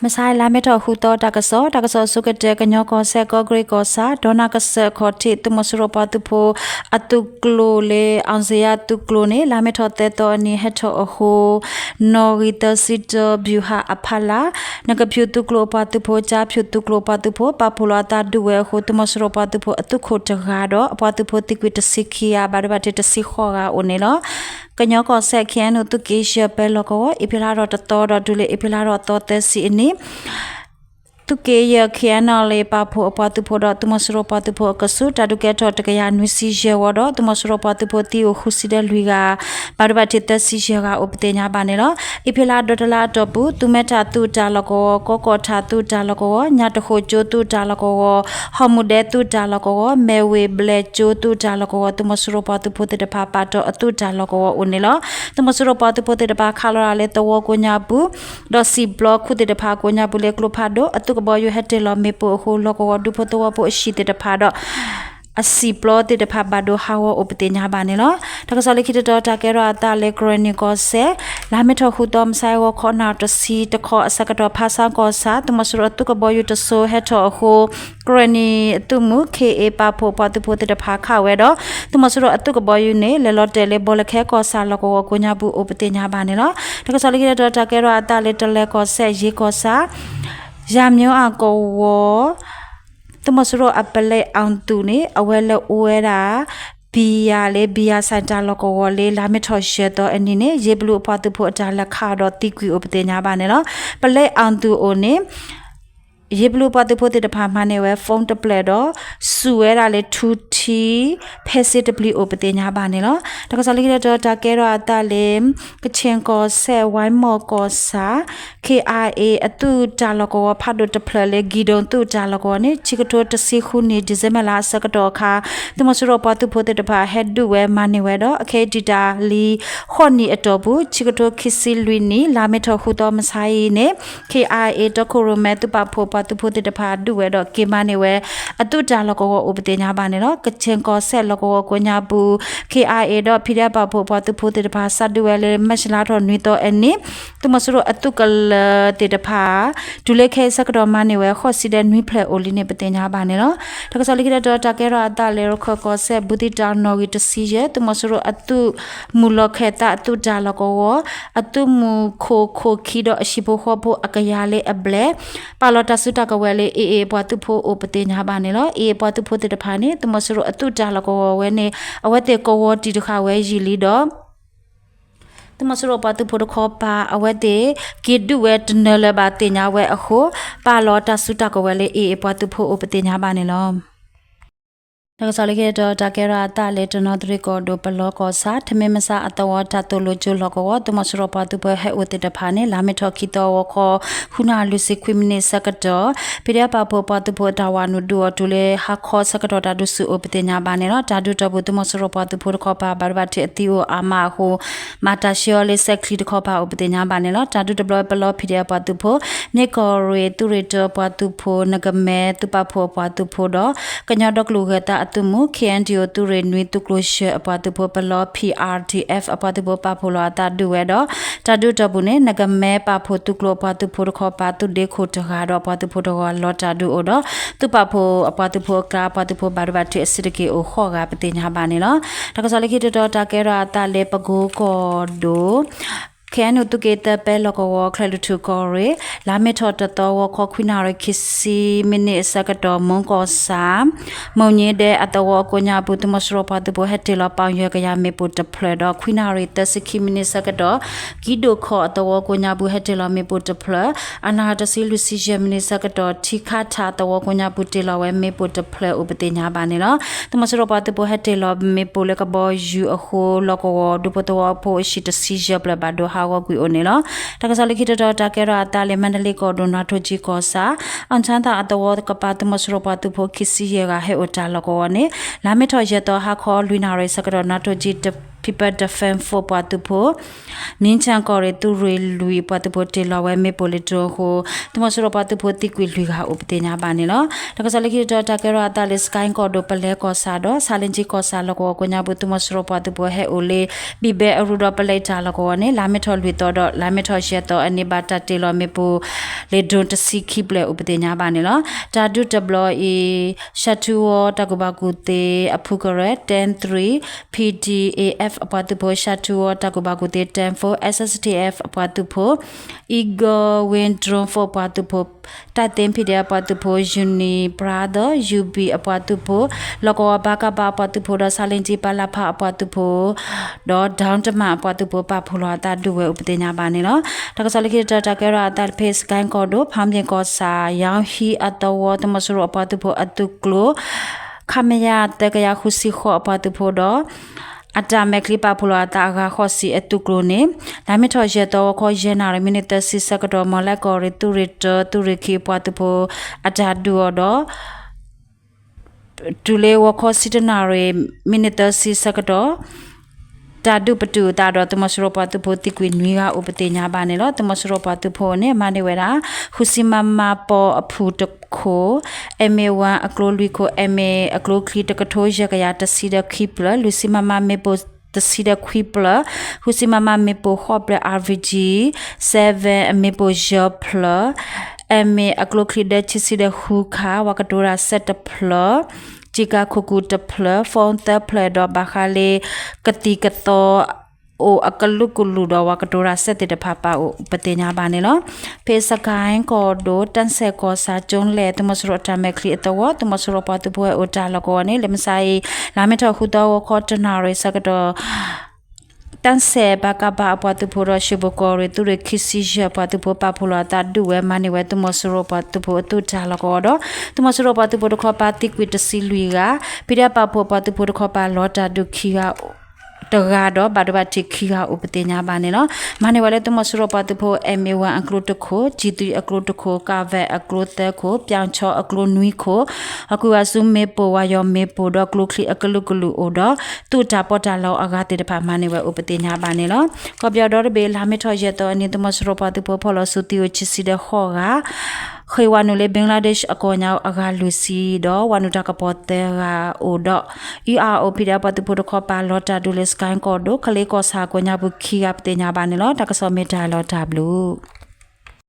မဆါလါမ့ၤထီၣ်ဃုသီတၢ်ကစီၣ်, တၢ်ကစီၣ်အဆိကတၢၢ် ကညီကီၢ်စဲၣ် ကီၢ်ကရ့ၣ်ကီၢ်ဆၣ် ဒီနၢ်ကစၢၢ်ခီၣ်ထံး သုးမီၤစိရိၤပှၤသုးဖိ အသုးကျိၤလၢ အောင်ဇေယျ သုးကျိၤန့ၣ် လါမ့ၤထီၣ်သၢသီအနံၤဟဲထီၣ်အဃိ နီၣ်ဂံၢ်သၢဆံတၢ ဗျူဟာ အဖီလာ် နကဖၠူၣ်သုးကျိၤအပှၤသုးဖိ ကၠါဖၠူၣ်သုးကျိၤအပှၤသုးဖိ ပာ်ဖှိၣ်လီၤအသးဒုးဝဲအဃိ သုးမီၤစိရိၤပှၤသုးဖိအသုးခိၣ်တဂၤဒီး အပှၤသုးဖိသံကွံာ်တဆံခံဂၤ ဘၣ်ဒိဘၣ်ထံးတဆံဃိးဂၤအိၣ်န့ၣ်လီၤ. ကညီကီၢ်စဲၣ် ခ့ၣ်အဲၣ်ယူၣ် သုးက့ယဲၢ်ပၢလီၢ်ကဝီၤ အ့ဖြ့လါထီၣ်တသီဒီးတုၤလၢ အ့ဖြ့လါထီၣ်သီသၢဆံအနံၤ သုးက့ယဲၢ် ခ့ၣ်အဲၣ်ယူၣ် ပာ်ဖှိၣ်အပှၤသုးဖိဒီး သုးမီၤစိရိၤပှၤသုးဖိအကဆူး တၢ်ဒုးကဲထီၣ်တကယၤနွံဆံယဲၢ်ဝီဒီး သုးမီၤစိရိၤပှၤသုးဖိသံအိၣ်ဃုဆံဒီးလွံၢ်ဂၤ ဘၣ်ဒိဘၣ်ထံးသၢဆံယဲၢ်ဂၤအိၣ်ပသ့ၣ်ညါဘၣ်န့ၣ်လီၤ. အ့ဖြ့လါဒီတလါအတီၢ်ပူၤ သူမဲထၣ်သုးတၢ်လီၢ်ကဝီၤ, ကီကီၢ်ထၣ်သုးတၢ်လီၢ်ကဝီၤ, ညၣ်တဃိကၠိသုးတၢ်လီၢ်ကဝီၤ, ဟီၣ်မူဒဲသုးတၢ်လီၢ်ကဝီၤ, မဲၢ်ဝ့ၢ်ဘျဲၣ်ကၠိသုးတၢ်လီၢ်ကဝီၤ သုးမီၤစိရိၤပှၤသုးဖိသ့ၣ်တဖၣ် ပာ်တီၢ်အသုးတၢ်လီၢ်ကဝီၤအိၣ်န့ၣ်လီၤ. သုးမီၤစိရိၤပှၤသုးဖိသ့ၣ်တဖၣ် ခးလီၤတၢ်လၢသဝီကိးညါပူၤ ဒီးစံၣ်ပျီခိၣ်သ့ၣ်တဖၣ်ကိးညါပူၤလၢကျိဖးဒိၣ် အသုးကဘီယူၤဟဲတ့ၢ်လီၤမ့ၣ်ပိၢ်အဃိ လီၢ်ကဝီၤဒူဖိသဝီဖိအဟံၣ်သ့ၣ်တဖၣ်ဒီး အစံၣ်ပျီသ့ၣ်တဖၣ်ဘၣ်ဒိဟးဂီၤအိၣ်ပသ့ၣ်ညါဘၣ်န့ၣ်လီၤ. တၢ်ကစီၣ်လၢခံတတီၤ တၢ်ကဲထီၣ်အသးလၢကရ့ၣ်နံၣ်ကီၢ်စဲၣ် လါမ့ၤထီၣ်ဃုသီ မုၢ်ဆါအဂီၤခီနၣ်ရံၣ်တဆံတခီအဆၢကတီၢ် ဖါဆါကီၢ်ဆၣ် သုးမီၤစိရိၤအသုးကဘီယူၤတစိၤဟဲထီၣ်အဃိ ကရ့ၣ်နံၣ်အသုးမုၢ် ခ့ၣ်အ့ၣ် ပာ်ဖှိၣ်ပှၤသုးဖိသ့ၣ်တဖၣ်ခးဝဲဒီး သုးမီၤစိရိၤအသုးကဘီယူၤန့ၣ် လဲၤလီၤတဲာ်လၢဘီလၢခဲကီၢ်ဆၣ်လီၢ်ကဝီၤကိးညါပူၤအိၣ်ပသ့ၣ်ညါဘၣ်န့ၣ်လီၤ. တၢ်ကစီၣ်လၢခံတတီၤ တၢ်ကဲထီၣ်အသးလၢတလဲၤကီၢ်စဲၣ် ယ့ကီၢ်ဆၣ် ယၤမျိအကဝီၤ သုးမီၤစိရိၤအပလဲအီၣ်သူးန့ၣ် အဝဲလဲၤအိၣ်ဝဲဒၣ် ဘံယၤလၢ ဘံယၤစဲၣ်တၢ်လီၢ်ကဝီၤလၢ လါမ့ၤထီၣ်ယဲၢ်သီအနံၤန့ၣ် ယ့ဘလူအပှၤသုးဖိအတၢ်လဲၤခးဒီးသံကွံာ်အိၣ်ပသ့ၣ်ညါဘၣ်န့ၣ်လီၤ. ပလဲအီၣ်သူးအိၣ်န့ၣ် ယ့ဘလူအပှၤသုးဖိသ့ၣ်တဖၣ်မၤန့ၢ်ဝဲ phone တဖျၢၣ်ဒီး စူၣ်ဝဲဒၣ်လၢထူထံ ဖဲစ့တပျံၤအိၣ်ပသ့ၣ်ညါဘၣ်န့ၣ်လီၤ. တၢ်ကစီၣ်လၢခံတတီၤ တၢ်ကဲထီၣ်အသးလၢ ကခ့ၣ်ကီၢ်စဲၣ် ဝဲမီၢ်ကီၢ်ဆၣ် ခ့ၣ်အါအ့ၣ် အသုးတၢ်လီၢ်ကဝီၤဖးဒိၣ်တဖျၢၣ်လၢ ကံၣ်ဒိၣ်သုးတၢ်လီၢ်ကဝီၤန့ၣ် ခံကထိတဆံဃုနံၣ် ဒံၣ်စ့ဘၢၣ်လါအဆၢကတီၢ်အခါ သုးမီၤစိရိၤပှၤသုးဖိသ့ၣ်တဖၣ်ဟဲဒုးဝဲမၤန့ၢ်ဝဲဒီး အခဲအံၤတံာ်တာ်လံ ဃိးနံၣ်အတီၢ်ပူၤ ခံကထိခံဆံလွံၢ်နံၣ် လါမ့ၤထီၣ်ဃုသီမုၢ်ဆါအံၤန့ၣ် ခ့ၣ်အါအ့ၣ် တီခိၣ်ရိၣ်မဲသုးပာ်ဖှိၣ်ပှၤသုးဖိသ့ၣ်တဖၣ်ဒုးဝဲဒီးက့ၤမၤန့ၢ်ဝဲ အသုးတၢ်လီၢ်ကဝီၤအိၣ်ပသ့ၣ်ညါဘၣ်န့ၣ်လီၤ. ကခ့ၣ်ကီၢ်စဲၣ်လီၢ်ကဝီၤကိးညါပူၤ ခ့ၣ်အါအ့ၣ် ဒီး ဖံဒဲပာ်ဖှိၣ်ပှၤသုးဖိသ့ၣ်တဖၣ် စးဒုးဝဲလၢ မၢ်ၡးလါထီၣ်နွံသီအနံၤ သုးမီၤစိရိၤအသုးကလၢၤသ့ၣ်တဖၣ် တုၤလၢခဲအံၤဆၢကတီၢ်မၤန့ၢ်ဝဲ ဃိးဆံဒီးနွံဖျၢၣ်အိၣ်လံန့ၣ် ပသ့ၣ်ညါဘၣ်န့ၣ်လီၤ. တၢ်ကစီၣ်လၢခံတတီၤ တၢ်ကဲထီၣ်အသးလၢ ရခၢၣ်ကီၢ်စဲၣ် ဘူးသံတၢ်နီၣ်ဂံၢ်တဆံယဲၢ် သုးမီၤစိရိၤအသုးမုၢ်လီၢ်ခၢၣ်သးအသုးတၢ်လီၢ်ကဝီၤ အသုးမုၢ်ခိၣ်ခိၣ်ခံဒီးအဟံၣ်ဖိဃီဖိအကယၤလၢအဘျဲၣ် ပာ်လီၤတၢ်စုတၢ်ကဝဲၤလၢ AA အပှၤသုးဖိအိၣ်ပသ့ၣ်ညါဘၣ်န့ၣ်လီၤ. AA အပှၤသုးဖိသ့ၣ်တဖၣ်န့ၣ် သုးမီၤစိရိၤအသုးတၢ်လီၢ်ကဝီၤဝဲန့ၣ် အဝဲသ့ၣ်ကဝီၤတံၢ်တဃာ်ဝဲယံာ်လံဒီး သုးမီၤစိရိၤပှၤသုးဖိတခီပၤ အဝဲသ့ၣ်က့ၤဒုးဝဲတနၢၤလၢၤဘၣ် သ့ၣ်ညါဝဲအဃိ ပာ်လီၤတၢ်စုတၢ်ကဝဲၤလၢ AA အပှၤသုးဖိအိၣ်ပသ့ၣ်ညါဘၣ်န့ၣ်လီၤ. တၢ်ကစီၣ်လၢခံတတီၤ တၢ်ကဲထီၣ်အသးလၢတနီသရံၣ်ကီၢ်ဒိၣ် ပလီကီၢ်ဆၣ် ထမ့ၢ်မဆါအသဝီတၢ်သိၣ်လိကၠိလီၢ်ကဝီၤ သုးမီၤစိရိၤပှၤသုးဖိဟဲအိၣ်သ့ၣ်တဖၣ်န့ၣ် လါမ့ၤထီၣ်ခံသီဂီၤခီ ဃုနၣ်ရံၣ်လွံၢ်ဆံခွံမံးနံးဆၢကတီၢ် ဖံးဒဲးပာ်ဖှိၣ်ပှၤသုးဖိအတၢ်ဝးနုာ်ဒုးအီၤတုၤလၢ ဟါခီဆၢကတီၢ်တၢ်ဒုးဆူၣ်အိၣ်ပသ့ၣ်ညါဘၣ်န့ၣ်လီၤ. တၢ်ဒုးတီၢ်ပူၤ သုးမီၤစိရိၤပှၤသုးဖိတခီပၤ ဘၣ်ဒိဘၣ်ထံးအသံအိၣ်အါမးအဃိ မၤတၢ်ဆှၢအီၤလၢစဲးချံတခီပၤအိၣ်ပသ့ၣ်ညါဘၣ်န့ၣ်လီၤ. တၢ်ဒုးတဘျီအံၤ ပလီ ဖံးဒဲးပှၤသုးဖိ မ့ၢ်ကီၢ်ရ့ၣ်သုးရ့ၣ်တၢပှၤသုးဖိ နကမဲသုးပာ်ဖှိၣ်အပှၤသုးဖိဒီး ကညီဒီကလုာ်ဂဲၤသးအသုးမုၢ် KNDO သုးရ့ၣ်နွံသုးကျိၤဆှၢအပှၤသုးဖိ ပလီ PRDF အပှၤသုးဖိပာ်ဖှိၣ်လီၤအသးဒုးဝဲဒီး တၢ်ဒုးတီၢ်ပူၤန့ၣ် နကမဲပာ်ဖှိၣ်သုးကျိၤအပှၤသုးဖိတခီပၤ သုးဒ့ခိၣ်တဂၤဒီးအပှၤသုးဖိတဂၤလီၤတၢ်ဒုးအိၣ်ဒီး သုးပာ်ဖှိၣ်အပှၤသုးဖိအကျါအပှၤသုးဖိဘၣ်ဒိဘၣ်ထံးအစုတက့ၢ်အိၣ်ဃိးဂၤပသ့ၣ်ညါဘၣ်န့ၣ်လီၤ. တၢ်ကစီၣ်လၢခံတတီၤ တၢ်ကဲထီၣ်အသးလၢပကိကီၢ်ဒိၣ် KNU သုးက့သၢပၢလီၢ်ကဝီၤ ချဲးလွီၢ်ထူၣ်ကီၢ်ရ့ၣ် လါမ့ၤထီၣ်တသီဂီၤခီ ခွံနၣ်ရံၣ်ခံဆံမံးနံးအဆၢကတီၢ် မုၢ်ကီၢ်ဆၣ် မုၢ်ညါဒဲးအသဝီအကိးညါပူၤ သုးမီၤစိရိၤပှၤသုးဖိဟဲတ့ၢ်လီၤပီၣ်ယၢၤကယၤမ့ၣ်ပိၢ်တဖျၢၣ်ဒီး ခွံနၣ်ရံၣ်သၢဆံခံမံးနံးဆၢကတီၢ် ကံဒိၣ်ခီၣ်အသဝီအကိးညါပူၤ ဟဲတ့ၢ်လီၤမ့ၣ်ပိၢ်တဖျၢၣ် အနၣ်ရံၣ်တဆံလွံၢ်ဆံယဲၢ်မံးနံးဆၢကတီၢ် ထံခါထၣ်အသဝီအကိးညါပူၤ တ့ၢ်လီၤဝဲမ့ၣ်ပိၢ်တဖျၢၣ်အိၣ်ပသ့ၣ်ညါဘၣ်န့ၣ်လီၤ. သုးမီၤစိရိၤပှၤသုးဖိဟဲတ့ၢ်လီၤမ့ၣ်ပိၢ်လၢကဘီယူၤအဃိ လီၢ်ကဝီၤဒူဖိသဝီဖိအဟံၣ်တဆံယဲၢ်ဖျၢၣ်ဘၣ်ဒိဟးဂီၤကွံာ်အိၣ်န့ၣ်လီၤ. တၢ်ကစီၣ်လၢခံတတီၤ တၢ်ကဲထီၣ်အသးလၢ မါဒလ့ကီၢ်ဒိၣ် နါထိၣ်ကၠံကီၢ်ဆၣ် အီၣ်ဆၣ်သၣ်အသဝီကပၤ သုးမီၤစိရိၤပှၤသုးဖိခံဆံယဲၢ်ဂၤ ဟဲအိၣ်တၢ်လီၢ်ကဝီၤန့ၣ် လါမ့ၤထီၣ်ယဲၢ်သီဟါခီ လွံၢ်နၣ်ရံၣ်ဆၢကတီၢ် နါထိၣ်ကၠံတ People Defense Force ပှၤသုးဖိ နံၣ်ဆၣ်ကီၢ်ရ့ၣ်သုးရ့ၣ်လွံၢ်ပှၤသုးဖိတ့ၢ်လီၤဝဲမ့ၣ်ပိၢ်လၢ drone အဃိ သုးမီၤစိရိၤပှၤသုးဖိသံကွံာ်လွံၢ်ဂၤအိၣ်ပသ့ၣ်ညါဘၣ်န့ၣ်လီၤ. တၢ်ကစီၣ်လၢခံတတီၤ တၢ်ကဲထီၣ်အသးလၢ စကဲကီၢ်ဒိၣ် ပလဲကီၢ်ဆၣ်ဒီး ဆါလ့ကၠံကီၢ်ဆၣ်လီၢ်ကဝီၤကိးညါပူၤ သုးမီၤစိရိၤပှၤသုးဖိဟဲအိၣ်လၢ ဘံၣ်ဘဲအရူဒီးပလဲတၢ်လီၢ်ကဝီၤန့ၣ် လါမ့ၤထီၣ်လွံၢ်သီဒီး လါမ့ၤထီၣ်ယဲၢ်သီအနံၤ ဘၣ်တၢ်တ့ၢ်လီၤမ့ၣ်ပိၢ်လၢ drone တဆံခံဖျၢၣ်အိၣ်ပသ့ၣ်ညါဘၣ်န့ၣ်လီၤ. တၢ်ဒုးတဘျီအံၤ ရှါထူဝီတၢ်ကူၣ်ဘၣ်ကူၣ်သ့အဖုကရၢ ten three, P D A F အပှၤသုးဖိ ရှါထူဝီတၢ်ကူၣ်ဘၣ်ကူၣ်သ့ ten four, S S T F အပှၤသုးဖိ Eagle Wing Drone Force ပှၤသုးဖိ တၢ်သ့ P D F အပှၤသုးဖိ Uni Brother, U B အပှၤသုးဖိ လီၢ်ကဝီၤ ပကဖ အပှၤသုးဖိဒီး ဆါလ့ကၠံ ပလဖ အပှၤသုးဖိ ဒီး ဒၢတမၣ် အပှၤသုးဖိ ပာ်ဖှိၣ်လီၤအသးဒုးဝဲအိၣ်ပသ့ၣ်ညါဘၣ်န့ၣ်လီၤ. တၢ်ကစီၣ်လၢခံတတီၤ တၢ်ကဲထီၣ်အသးတဖဲ စကဲကီၢ်ဒိၣ် ဖၣ်မ့ၣ်ကီၢ်ဆၣ် ယၣ်ဟံးအသဝီ သုးမီၤစိရိၤအပှၤသုးဖိအသုးကျိၤ ခမရ သၢကယၤဃုဆံဃိး အပှၤသုးဖိဒီး အတၢ်မဲာ်ချံပာ်ဖှိၣ်လီၤအသးအဂၤဃိးဆံအသုးကျိၤန့ၣ် လါမ့ၤထီၣ်ယဲၢ်သီ ဂီၤခီယဲၢ်နၣ်ရံၣ် မံးနံးသၢဆံဆၢကတီၢ် မီၢ်လဲကီၢ်ရ့ၣ်သုးရ့ၣ်တၢ သုးရ့ၣ်ခံအပှၤသုးဖိ အတၢ်ဒုးအီၤဒီး တုၤလၢဂီၤခီဆံတၢနၣ်ရံၣ် မံးနံးသၢဆံဆၢကတီၢ် တၢ်ဒုးပတုာ်အသးဒီး သုးမီၤစိရိၤပှၤသုးဖိသံကွံာ်နွံဂၤအိၣ်ပသ့ၣ်ညါဘၣ်န့ၣ်လီၤ. သုးမီၤစိရိၤပှၤသုးဖိန့ၣ် မၤန့ၢ်ဝဲဒၣ် ဃုဆံ MM ပီအဖုၣ်တခိၣ်, M A one အကျိလွံၢ်ခိၣ်, M A အကျိချံတကထိယဲၢ်ကယၤတဆံဒီးခံဖျၢၣ်, လွံၢ်ဆံ MM မ့ၣ်ပိၢ်တဆံဒီးခွံဖျၢၣ်, ဃုဆံ MM မ့ၣ်ပိၢ်ဃိးဖျၢၣ်, R P G seven မ့ၣ်ပိၢ်ယဲၢ်ဖျၢၣ် MA အကျိချံဒၢဆံဆံဒီးဃုခါ, ဝၤကတိၤတၢ်စဲးတဖျၢၣ်, ကျည်ကာခုကူတဖျၢၣ်, phone သၢဖျၢၣ်ဒီးဘၣ်ဃးလၢ ကသံၣ်ကသီ အိၣ်အကလုာ်ကလုာ်ဒီး ဝၤကတိၤတၢ်စဲးသ့ၣ်တဖၣ် ပာ်အိၣ်ပသ့ၣ်ညါဘၣ်န့ၣ်လီၤ. ဖဲစကဲကီၢ်ဒိၣ် တၢ်စဲးကီၢ်ဆၣ်ကၠိလဲၣ် သုးမီၤစိရိၤအတၢ်မဲာ်ချံအသဝီ သုးမီၤစိရိၤပှၤသုးဖိဟဲအိၣ်တၢ်လီၢ်ကဝီၤန့ၣ် လၢမုၢ်ဆါအံၤ လါမ့ၤထီၣ်ဃုသီ ဂီၤခီတနၣ်ရံၣ်ဆၢကတီၢ် တၢ်စဲး ပကဖ အပှၤသုးဖိဒီး ရွှေဘိုကီၢ်ရ့ၣ်သုးရ့ၣ်ခံဆံယဲၢ် ပှၤသုးဖိပာ်ဖှိၣ်လီၤအသးဒုးဝဲမၤန့ၢ်ဝဲ သုးမီၤစိရိၤပှၤသုးဖိအသုးတၢ်လီၢ်ကဝီၤဒီး သုးမီၤစိရိၤပှၤသုးဖိတခီပၤသံကွံာ်တဆံလွံၢ်ဂၤ, ဖံးဒဲးပာ်ဖှိၣ်ပှၤသုးဖိတခီပၤလီၤတၢ်ဒုးခံဂၤ တဂၤဒီး ဘၣ်ဒိဘၣ်ထံးခံဂၤအိၣ်ပသ့ၣ်ညါဘၣ်န့ၣ်လီၤ. မၤန့ၢ်ဝဲလၢသုးမီၤစိရိၤပှၤသုးဖိ MA one အကျိတခိၣ်, G three အကျိတခိၣ်, ကၣ်ဝဲၣ်အကျိသၢခိၣ်, ပၠီၣ်ဆီအကျိနွံခိၣ်, အကွံာ်ဝဲဆူမ့ၣ်ပိၢ် ဝၤယီၤမ့ၣ်ပိၢ်ဒီးကျိချံအကလုာ်ကလုာ်အိၣ်ဒီး သုးတၢ်ပီးတၢ်လီအဂၤသ့ၣ်တဖၣ်မၤန့ၢ်ဝဲအိၣ်ပသ့ၣ်ညါဘၣ်န့ၣ်လီၤ. ကီၢ်ပယီၤဒီတဘ့ၣ် လါမ့ၤထီၣ်ယဲၢ်သီအနံၤ သုးမီၤစိရိၤပှၤသုးဖိဖီၣ်လီၤဆူသံအိၣ်ခံဆံဒီးဃိးဂၤ ဃ့ၢ်ဝၤနုာ်လၢ ဘင်္ဂလားဒေ့ရှ် အကီၢ်ညါအဂၤလွံၢ်ဆံဒီး ဝၤနုာ်တၢ်ကပီၤသၢဂၤအိၣ်ဒီး အံၤအအိၣ်ဖံးဒဲးပှၤသုးဖိတခီပၤလီၤတၢ်ဒုးလၢ စကဲကီၢ်ဒိၣ် ကလ့ကီၢ်ဆၣ်ကိးညါပူၤခံဂၤပသ့ၣ်ညါဘၣ်န့ၣ်လီၤ. တၢ်ကစီၣ်မ့ၢ်တၢ်လီၤတၢ်ဘျုး